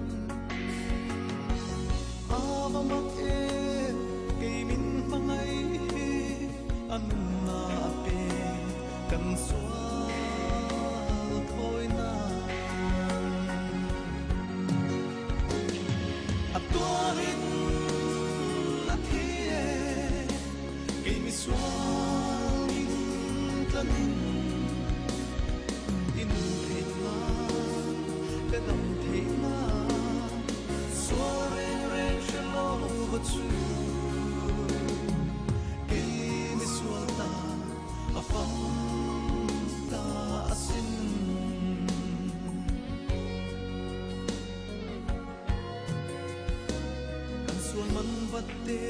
A va mak em kei min hmangaih hi A nunna a pe kan sual thawi nan A tuarin a thi e kei mi sual min tlanin In theih nan ka dam theih nan sual reng reng hre lo va chu kei mi sual ta a fam ta asin. Kan sual man vat te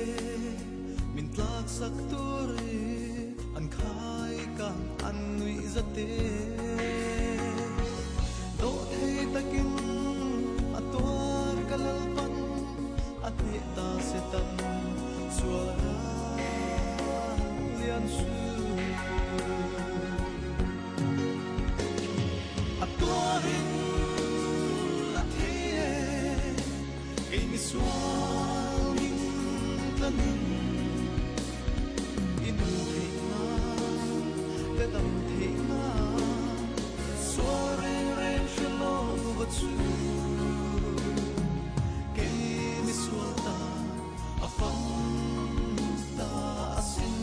min tlak sak turin an khai kang an nuih za te. Dawh thei takin a tuar ka lalpan a hneh ta Satan. mi sual min tlanin i nun theih nan ka dam theih nan sual reng reng hre lo va chu kei mi sual ta a fam ta asin.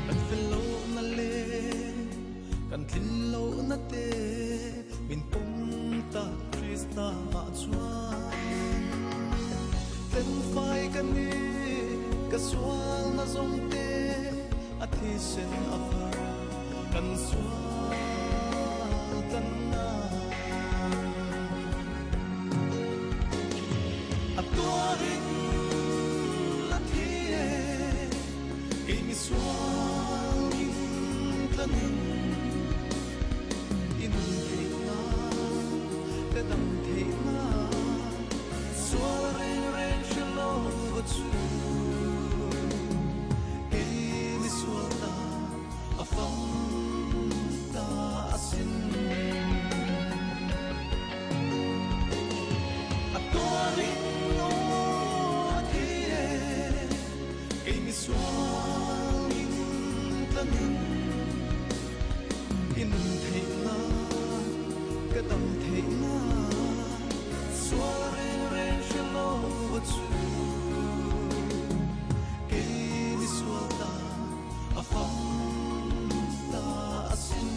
Kan fel lohna leh kan tlin lohna te min pawm tak Krista ah chuan tlenfai ka ni ka sualna zawng te a thisen a far kan sual tlan na. A tuarin la thi e, kei mi sual in tlanin i nun theih nan ka dam theih nan sual reng reng hre lo va chu kei mi sual ta a fam ta asin. A tuarin aw a thi e, kei mi sual min tlanin i nun theih nan ka dam theih nan sual reng reng hre lo va chu kei mi sual ta a fam ta asin.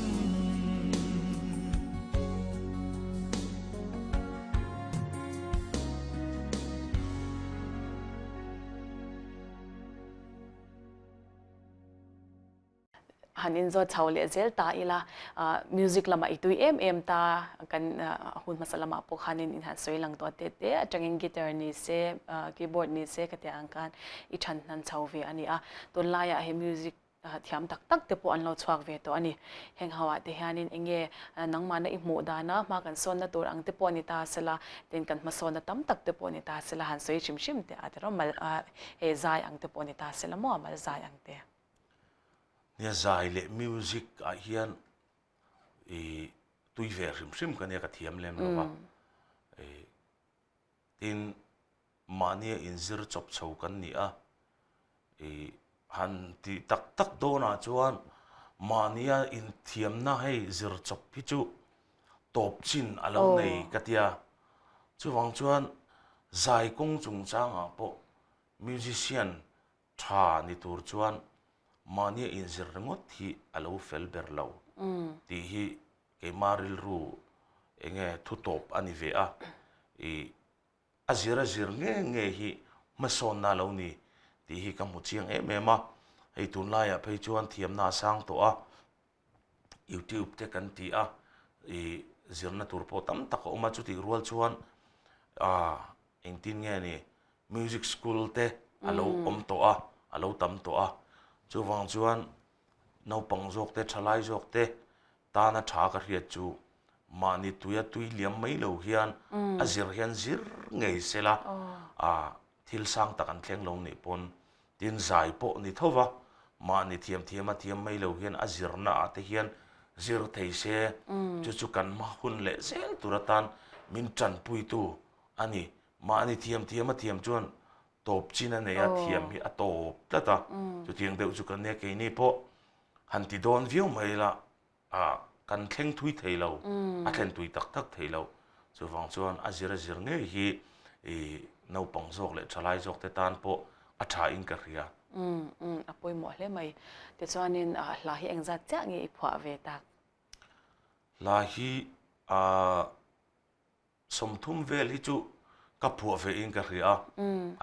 Han inzawt chho leh zel ta ila, music lamah i tui em em ta, kan hun hmasa lamah pawh khanin in han sawi lang tawh te te atangin guitar ni se, keyboard ni se ka tih ang khan i than hnan chho ve a ni a. Tunlaiah he music thiam tak tak te pawh an lo chhuak ve tawh a ni. Heng ho ah te hianin eng nge nangmahna i hmuh dana hma kan sawnna tur ang te pawh a ni ta sela, tin kan hmasawnna tam tak te pawh a ni ta sela, han sawi hrim hrim teh a tiraw mal hei zai ang te pawh a ni ta sela maw mal zai ang te. Nia zai leh music ah hian i tui ve hrim hrim ka nia ka thiam lem lo va, tin mahnia inzir chawp chho kan ni a, ih han tih tak tak dawnah chuan mahnia inthiamna hei zir chawp hi chu tawp chin a lo nei ka tia. Chuvang chuan zai kawng chungchangah pawh musician tha ni tur chuan mahnia inzir ringawt hi a lo fel ber lo tih hi keimah rilru enge thu tawp a ni ve a, ih a zir a zir nge nge hi hmasawnna a lo ni tih hi ka hmu chiang em em a, hei tunlaiah phei chuan thiamna a sang tawh a, youtube te kan ti a, ih zirna tur pawh tam tak a awm a, chutih rual chuan ah engtin nge ni music school te a lo awm tawh a, a lo tam tawh a, chuvang chuan naupang zawk te thalai zawk te tana tha ka hriat chu mahni tuia tui liam mai lo hian a zir hian zir ngei sela ah thil sang tak an thleng lo nih pawn tin zai pawh ni tho va mahni thiam thiam a thiam mai lo hian a zirna ah te hian zir thei se chu chu kan hma hun leh zel tur atan min tanpuitu a ni. Mahni thiam thiam a thiam chuan tawp chin a nei a thiam hi a tawp tlat a chutiang deuh chu kan nia keini pawh han ti dawn viau mai ila ah kan thleng thui thei lo a thlen tui tak tak thei lo chuvang chuan a zir a zir ngei hi ih naupang zawk leh thalai zawk te tan pawh a tha in ka hria. Umm umm a pawimawh hle mai. Tichuanin hla hi engzat chiah nge i phuah ve tak? Hla hi ah 30 vel hi chu ka phuah ve in ka hria a,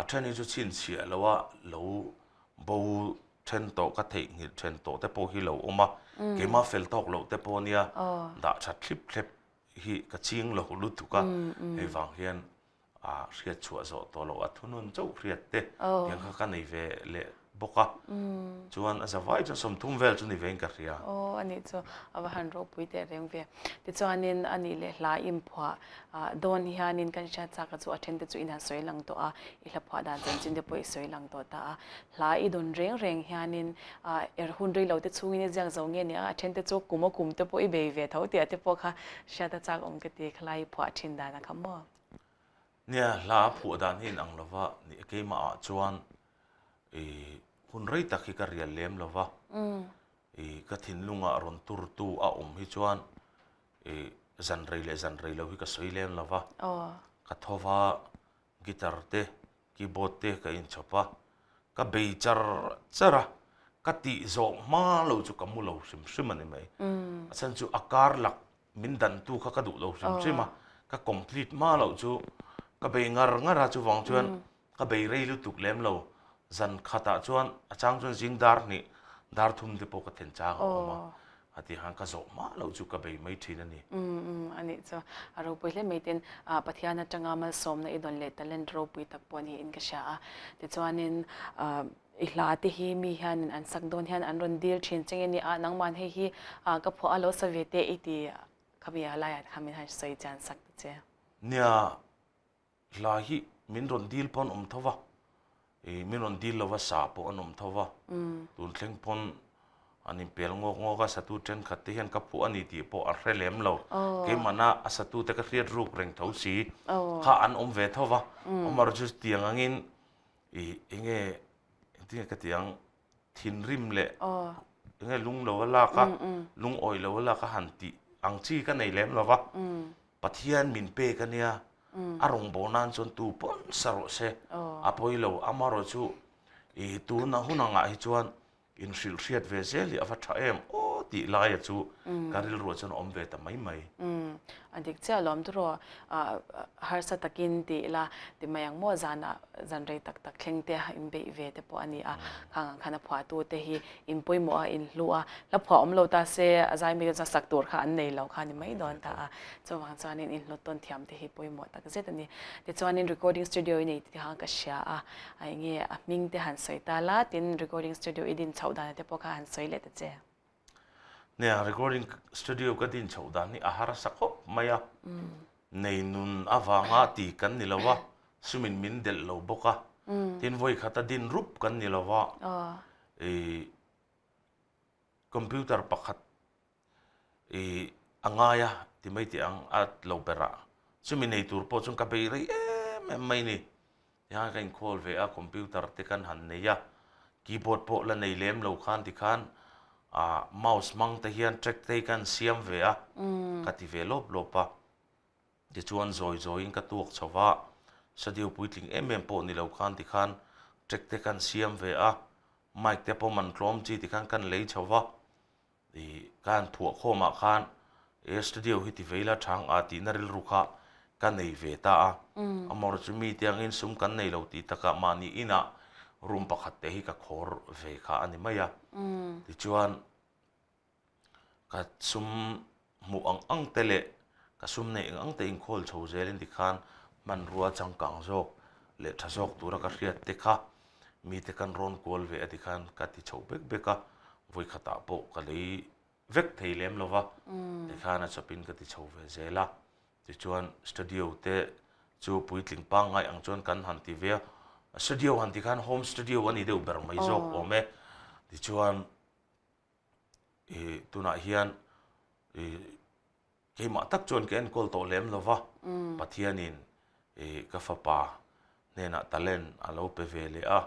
a then hi chu chhinchhiah lo a lo bo then tawh ka theihnghilh then tawh te pawh hi lo awm a, keimah fel tawk loh te pawh nia dah that thlip thlep hi ka ching lo lutuk a, hei vang hian ah hriat chhuah zawh tawh loh a thunun chauh hriat te tiang kha ka nei ve leh bawk. bawk a, chuan a zavai chuan 30 vel chu ni vein ka hria. Aw a nih chu a va han ropui teh reng ve. Tichuanin a nih leh hla inphuah dawn hianin kan hriat chak a chu a then te chu in han sawi lang tawh a, i hla phuah dan chanchin te pawh i sawi lang tawh ta a. Hla i dawn reng reng hianin er hun rei lo te chhungin i ziak zo nge nia, a then te chu kum a kum te pawh i bei ve tho tih te pawh kha hriat a chak awm ka ti, khalai i phuah thin dan a kha maw? Nia, hla phuah dan hi inang lo va, ni keimah ah chuan i hun rei tak hi ka rial lem lo va, i ka thinlungah rawn turtu a awm hi chuan i zan rei leh zan rei lo hi ka sawi lem lo va, ka tho va, guitar te, keyboard te ka inchhawp a, ka bei char char a, ka tih zawh hma lo chu ka mu lo hrim hrim a ni mai. A chhan chu a kar lak min dantu kha ka duh lo hrim hrim a, ka complete hma loh chu ka bei ngar ngar a, chuvang chuan ka bei rei lutuk lem lo, zan khatah chuan a chang chuan zing dar hnih dar thum te pawh ka then chang a awm a, a tih khan ka zawh hma loh chu ka bei mai thin a ni. Umm a nih chu a ropui hle mai tin Pathian atanga malsawmna i dawn leh talent ropui tak pawh niin ka hria a, tichuanin I hla te hi mi hianin an sak dawn hian an rawn dil thin che nge ni a, nangman hei hi ka phuah a lo sa ve teh i ti khami a laiah kha min han sawi chian sak ta che. Nia, hla hi min rawn dil pawh an awm tho va, i min rawn dil lova sa pawh an awm tho va, tun thleng pawn an inpel ngawk ngawk a, satu thenkhat te hian ka phuah a ni tih pawh a hre lem lo, keimahna a satute ka hriat ruk reng tho si kha an awm ve tho va, Omar chu tiang angin I enge engtinge ka ti ang thinrim leh enge lung lo a lak a lungawi lo a lak a han tih ang chi ka nei lem lo va, Pathian min pek a nia a rawngbawh nan chuan tu pawn sa rawh se a pawi lo amaherawh chu i tuna hun angah hi chuan Inhrilh hriat ve zel hi a va tha em aw tih laia chu ka rilruah chuan a awm ve ta mai mai. Umm, a dik chiah lawm tawh harsa takin ti ila ti mai ang maw zanah zan rei tak tak thleng te in beih ve te pawh a ni a, khang ang khan a phuahtu te hi in pawimawh a, in hlu a, hla phuah awm lo ta se a zai mi chuan sak tur kha an nei lo kha a ni mai dawn ta a, chuvang chuanin in hlut tawn thiam te hi pawimawh tak zet a ni. Tichuanin recording studio i nei tih kha ka hria a. A enge a hming te han sawi ta la, tin recording studio i din chhoh dan te pawh kha han sawi leh ta che. Nia, recording studio ka din chhoh dan hi a harsa khawp mai a, nei nun avanga ti kan ni lo a, sumin min delh lo bawk a, tin vawi khata din rup kan ni lo a, i computer pakhat I a ngai a ti mai teh ang a lo ber a, chumi nei tur pawh chuan ka bei rei em em mai ni. Tihian ka inkhawl ve a, computer te kan han nei a, keyboard pawh la nei lem lo khan tikhan ah mouse hmang te hian track te hi ka han siam ve a, ka ti ve lawp lawp a. Tichuan zawi zawiin ka tuak chho va, studio puitling em em pawh ni lo khan tikhan track te kan siam ve a, mic te pawh man tlawm chi tikhan kan lei chho va. I ka han phuah khawmah khan he studio hi ti vei la thang a tihna rilru kha ka nei ve ta a. Amawr chu mi te angin sum kan nei lo tih takah mahni inah room pakhat te hi ka khawr ve kha a ni mai a. Tichuan ka sum hmuh ang ang te leh ka sum neih ang ang te inkhawl chho zelin tikhan hmanrua changkang zawk leh tha zawk tura ka hriat te kha mite kan rawn kual ve a tikhan ka ti chho bek bek a, vawikhatah pawh ka lei vek thei lem lo va, tikhan a chawpin ka ti chho ve zel a, tichuan studio te chu puitling pangngai ang chuan kan han ti ve a, studio han ti khan home studio a ni deuh ber mai zawk awm e, tichuan ih tunah hian ih keimah tak chuan ka enkawl tawh lem lo va, Pathianin ih ka fapa hnenah talent a lo pe ve leh a,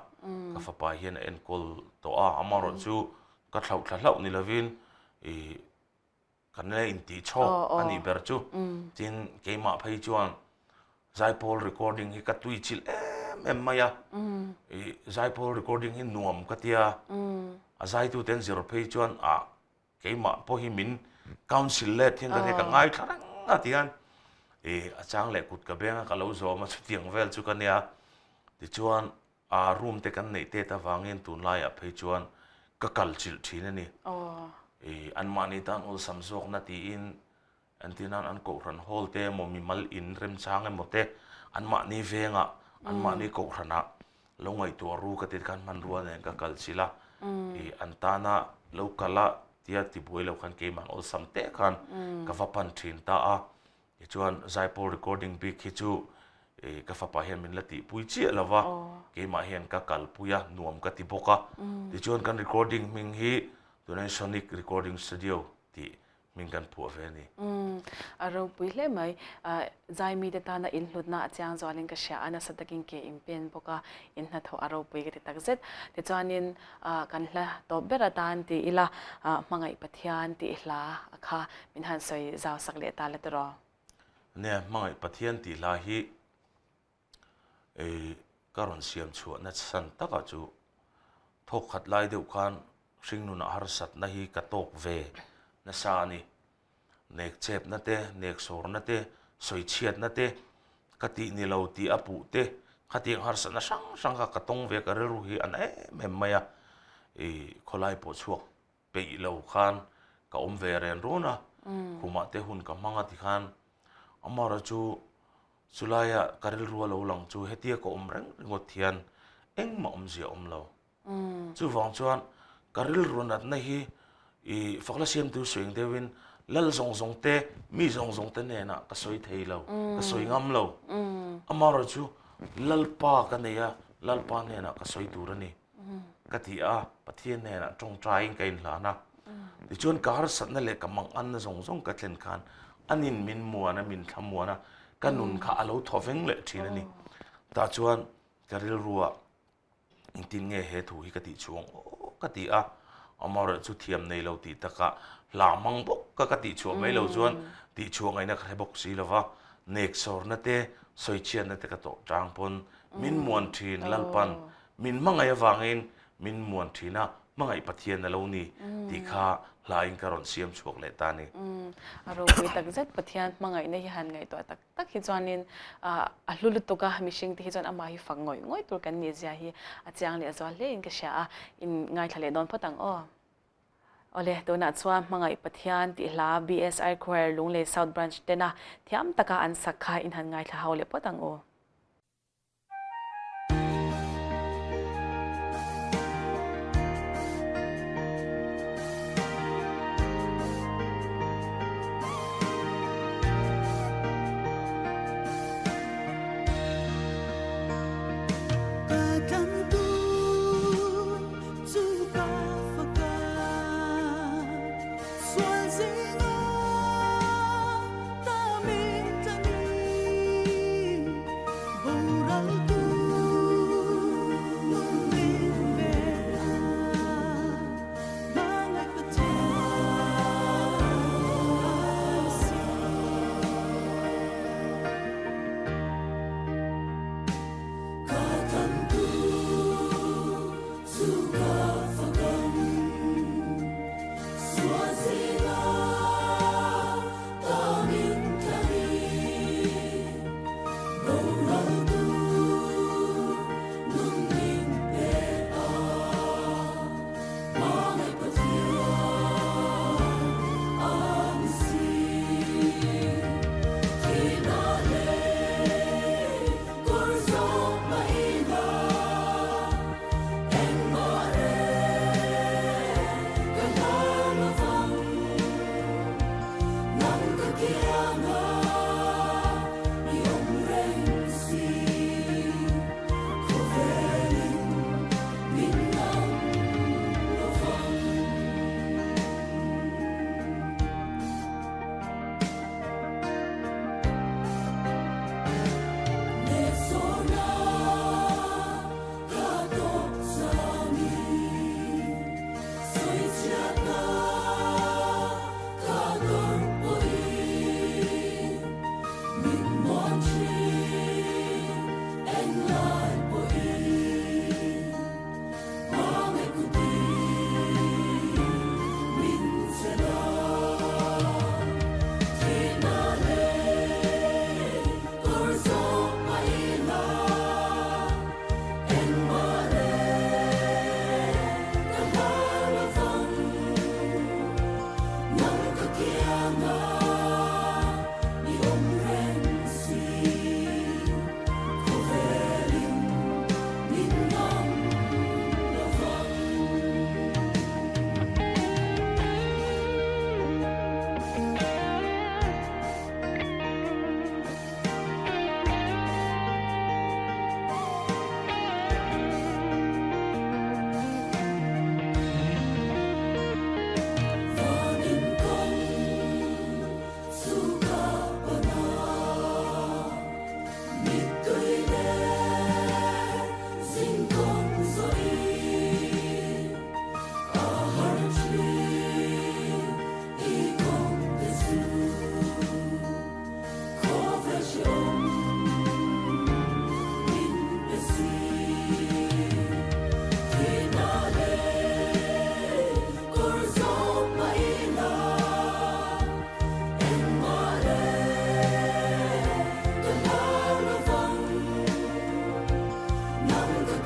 ka fapa hian a enkawl tawh a, amaherawh chu ka thlauh thla hlauh ni lovin ih kan la intih chhawk a nih ber chu. Tin, keimah phei chuan Zaipawl recording hi ka tui chilh em em mai a, ih Zaipawl recording hi nuam ka tia, a zaitute an zir phei chuan ah keimah pawh hi min council let hian ka nia ka ngaithla reng a tihian ih a chang leh kut ka beng a ka lo zawm a chutiang vel chu ka nia, tichuan a room te kan neih tet avangin tunlaiah phei chuan ka kal chilh thin a ni, ih anmahni tan awlsam zawkna tiin Entirnan an kohhran hall te emaw mimal in remchang emaw te anmahni vengah anmahni kohhranah. Lo ngaihtuah ru ka ti khan hmanrua nen ka kal chilh a, ih an tana lo kal a tia tibuai lo khan keimah awlsam teh khan ka va pan thin ta a. Tichuan Zaipawl recording bik hi chu ih ka fapa hian min la tihpui chiah lo va, keimah hian ka kalpui a, nuam ka ti bawk a. Tichuan kan recording hming hi tunah hian Sonic Recording Studio tih Min kan phuah ve a ni. Umm, a ropui hle mai. Zaimi te tana in hlutna a chiang zualin ka hria a, nasa takin ke in pen bawk a, in hnathawh a ropui ka ti tak zet. Tichuanin kan hla tawp ber atan ti ila, Hmangaih Pathian tih hla a kha min han sawi zau sak leh ta la tiraw? Nia, Hmangaih Pathian tih hla hi ka rawn siam chhuah nasan takah chu thawk khat lai deuh khan hringnunah harsatna hi ka tawk ve nasa a ni. Nek chepna te, nek sawrna te, sawi chhiatna te, ka tih ni lo tih a puh te, khatiang harsatna hrang hrang kha ka tawng ve ka rilru hi a na em em mai a, ih khawlai pawh chhuak peih lo khan ka awm ve ren rawn a, khumah te hun ka hmang a tikhan amaherawhchu chu chulaia ka rilru a lo lang chu hetia ka awm reng ringawt hian engmah awmzia a awm lo. Chuvang chuan ka rilru natna hi ih fakla siamtu suing deuhin lal zawng zawng te, mi zawng zawng te hnenah ka sawi thei lo, ka sawi ngam lo. Amaherawhchu chu Lalpa ka nei a, Lalpa hnenah ka sawi tur a ni. Ka ti a, Pathian hnenah tawngtaiin ka inhlan a. Tichuan ka harsatna leh ka manganna zawng zawng ka thlen khan anin min muan a, min thlamuan a, ka nun kha a lo thaw veng leh thin a ni. Tah chuan ka rilruah engtin nge he thu hi ka tih chhuang aw ka ti a, amaherawhchu chu thiam nei lo tih takah hla hmang bawk ka ka tih chhuah mai lo chuan tih chhuah ngaihna ka hre bawk si lo va, neksawrna te, sawichhiatna te ka tawh tang pawn Min muan thin Lalpan min hmangaih avangin min muan thin a, hmangaih Pathian a lo ni tih kha hlain ka rawn siam chhuak leh ta a ni. A ropui tak zet Pathian hmangaihna hi han ngaihtuah tak tak hi chuanin a hlu lutuk a, mihring te hi chuan amah hi fak ngawih ngawih tur kan nih zia hi a chiang leh zual hlein ka hria a, in ngaithla leh dawn phawt ang aw. Awle, tunah chuan Hmangaih Pathian tih hla BSI Choir Lunglei South Branch tena thiam taka an sak kha in han ngaithla ho leh phawt ang u.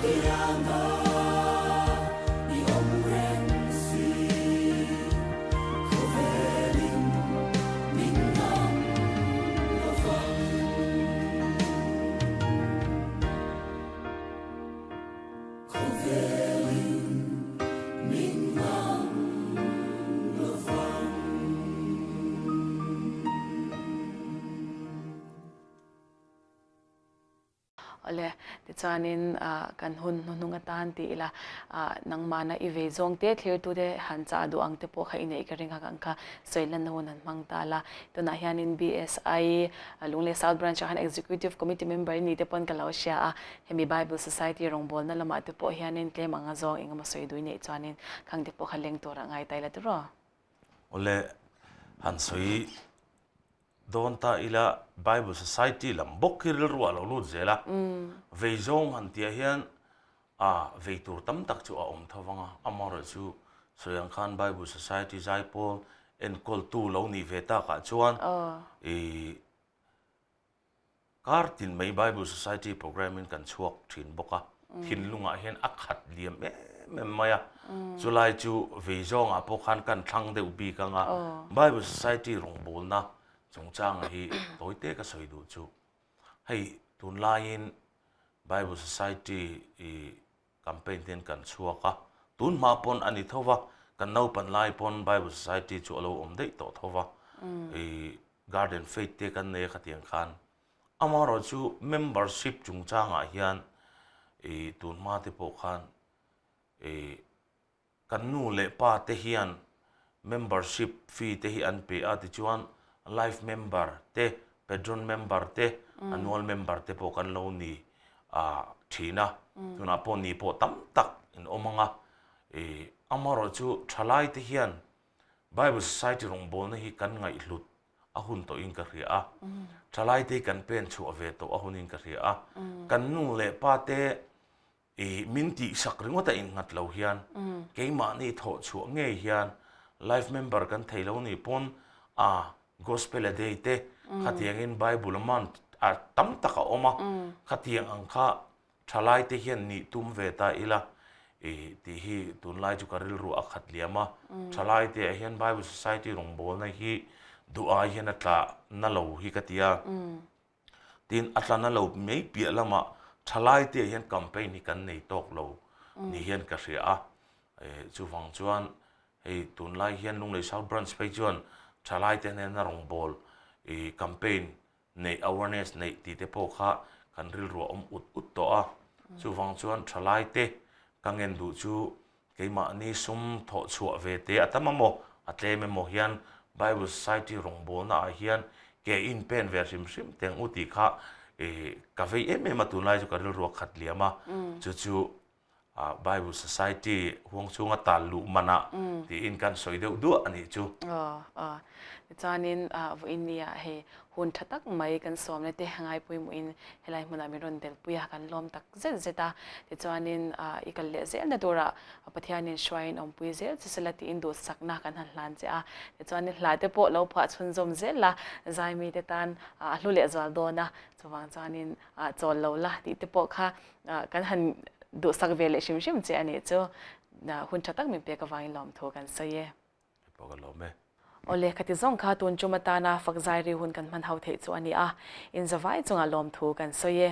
Kiangah i awm reng si, khawvelin min ngam lo vang. Khawvelin min ngam lo vang. Awle, tichuanin kan hun hnuhnung atan ti ila, nangmahna i vei zawng te thlirtute han chah duh ang te pawh kha i neih ka ring a, kan kha sawi lanna hun han hmang ta la. Tunah hianin BSI Lunglei South Branch ah khan Executive Committee member i ni te pawn ka lo hria a, hemi Bible Society rawngbawlna lamah te pawh hianin tlem anga zawng engemaw sawi duh i neih chuanin khang te pawh kha leng turah ngai ta ila tiraw? Awle, han sawi Dawn ta ila Bible Society lam bawk hi rilru ah lo lut zel a, vei zawng han tih ah hian a vei tur tam tak chu a awm tho vang a, amaherawhchu sawi ang khan Bible Society zaipawl enkawltu lo nih ve tak ah chuan ih kar tin mai Bible Society program in kan chhuak thin bawk a, thinlungah hian a khat liam em em mai a, chulai chu vei zawngah pawh khan kan thlang deuh bik ang a, Bible Society rawngbawlna chungchanga hi tawite ka sawi duh chu hei tunlaiin Bible Society ih campaign te hian kan chhuak a, tun hma pawn a ni tho va, kan naupan lai pawn Bible Society chu a lo awm daih tawh tho va, ih Garden Faith te kan nei a khatiang khan amaherawh chu membership chungchangah hian ih tun hma te pawh khan ih kan nu leh pa te hian membership fee te hi an pe a tichuan life member te patron member te annual member te pawh kan lo ni ah thin a tunah pawh ni pawh tam tak in awm ang a ih amaherawh chu thalai te hian Bible Society rawngbawlna hi kan ngaihhlut a hun tawhin ka hria a, thalaite hi kan pen chhuah ve tawh a hunin ka hria a, kan nu leh pa te i min tihsak ringawt a innghat lo hian keimahni thawh chhuah ngei hian life member kan thei lo nih pawn a Gospel a day te khatiangin Bible a month a tam tak a awm a, khatiang ang kha Thalaite hian nih tum ve ta ila i tih hi tunlai chu ka rilru a khat liam a. Thalaite ah hian Bible Society rawngbawlna hi duh ai hian a tla na lo hi ka ti a. Tin, a tla na lo mai piah lamah thalaite ah hian campaign hi kan nei tawk lo ni hian ka hria a. Chuvang chuan hei tunlai hian Lunglei South Branch phei chuan thalaite hnena rawngbâwl i campaign neih awareness neih tih te pawh kha kan rilru a awm ut ut tawh a, chuvang chuan thalai te ka ngen duh chu keimahni sum thawh chhuah ve te a tam emaw a tlem emaw hian Bible Society rawngbawlna ah hian ke in pen ve hrim hrim teng u tih kha ih ka vei em em a tunlai chu ka rilru a khat liam a, chu chu Bible Society huang chhunga tal luh manah tiin kan sawi deuh duah a nih chu. Aw, aw. Tichuanin vawiin nia hei hun tha tak mai kan sawmna te ngaipawimawhin helai hmunah min rawn delpui a, kan lawm tak zet zet a. Tichuanin i kal leh zelna turah Pathianin hruaiin awmpui zel che sela tiin duhsakna kan han hlan che a. Tichuanin hla te pawh lo phuah chhunzawm zel la, zaimi te tan a hlu lehzual dawn a. Chuvang chuanin chawl lo la tih te pawh kha Kan han duhsak ve leh hrim hrim che a nih chu hun tha tak min pek avangin lawmthu kan sawi e. Hei pawh ka lawm e. Awle, khati zawng kha tun tum atana fakzai ri hun kan hman ho theih chu a ni a, inzavai chungah lawmthu kan sawi e.